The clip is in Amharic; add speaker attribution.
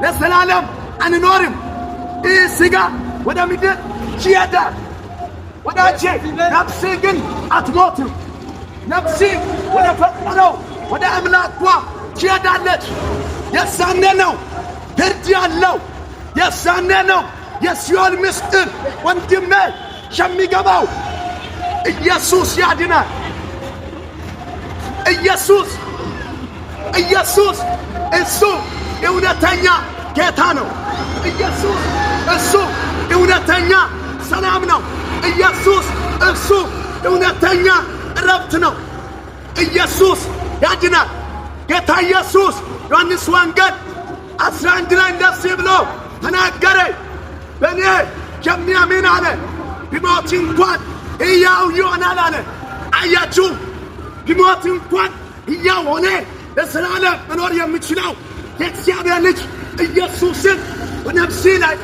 Speaker 1: ለዘላለም አንኖርም። ይህ ሥጋ ወደ ምድር ይሄዳል። ወዳጄ ነፍሴ ግን አትሞትም። ነፍሴ ወደ ፈጠረው ወደ አምላኳ ትሄዳለች። የዛኔ ነው ፍርድ ያለው፣ የዛኔ ነው የሲኦል ምስጢር ወንድሜ የሚገባው። ኢየሱስ ያድናል። ኢየሱስ፣ ኢየሱስ እሱ እውነተኛ ጌታ ነው። ኢየሱስ እሱ እውነተኛ ሰላም ነው። ኢየሱስ እሱ እውነተኛ እረፍት ነው። ኢየሱስ ያድናል። ጌታ ኢየሱስ ዮሐንስ ወንጌል 11 ላይ እንደዚህ ብሎ ተናገረ። በእኔ የሚያምን አለ ቢሞት እንኳን ሕያው ይሆናል አለ። አያችሁ፣ ቢሞት እንኳን ሕያው ሆነ ለዘላለም መኖር የሚችለው የእግዚአብሔር ልጅ ኢየሱስን በነፍሴ ላይ